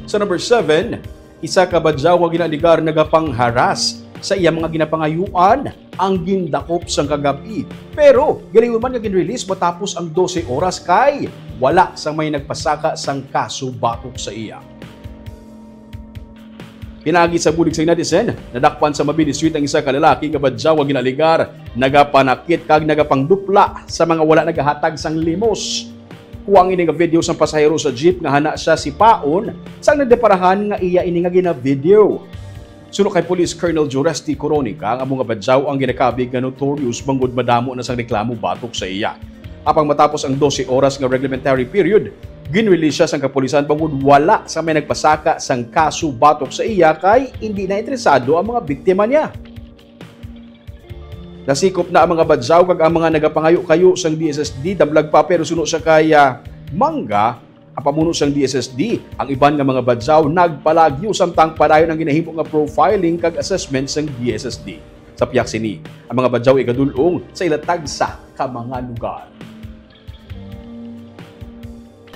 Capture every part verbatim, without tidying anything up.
Sa number seven, isa ka badyaw nga ginaalegar nagapangharas sa iya mga ginapangayuan ang gindakop sang kagab-i. Pero giliyon man nga ginrelease matapos ang dose oras kay wala sang may nagpasaka sang kaso batok sa iya. Pinaagi sa bulig sa netizen, nadakpan sa Mabini Street ang isa ka lalaki nga badyaw nga ginaalegar nagapanakit kag nagapangdupla sa mga wala nagahatag sang limos. Kuwang ini nga video sang pasahero sa jeep nga hana siya sipaon sang nagdeparahan nga iya ini nga gina-video. Suno kay Police Colonel Joresty Coronica, ang amo nga badyaw ang ginakabig nga notorious bangod madamo na sang reklamo batok sa iya. Apang matapos ang dose oras nga reglementary period, ginrelease siya sang kapulisan bangod wala sa may nagpasaka sang kaso batok sa iya kay indi na interesado ang mga biktima niya. Nasikop na ang mga badyaw kag ang mga nagapangayo-kayo sang D S S D damlag pa, pero suno sa kay, ah, Manga, ang pamuno sang D S S D, ang iban nga mga badyaw nagpalagyo samtang padayon ang ginahimo nga profiling kag assessment sang D S S D. Sa pihak sini, ang mga badyaw igadul-ong sa ila tagsa ka mga lugar.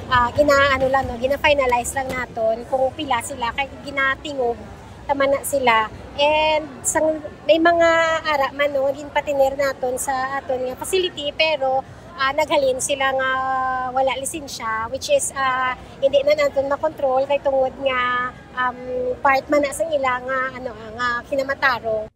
Ah, ginaano lang, no, gina-finalize lang naton kung pila sila kay ginatingog taman na sila. And sang may mga ara man, no, ginpatener naton sa aton nga facility, pero ah, naghalin sila nga wala lisensya, which is ah, hindi na naton makontrol kay tungod nga um, part man na sang ila nga ano, ah, nga kinamatarong.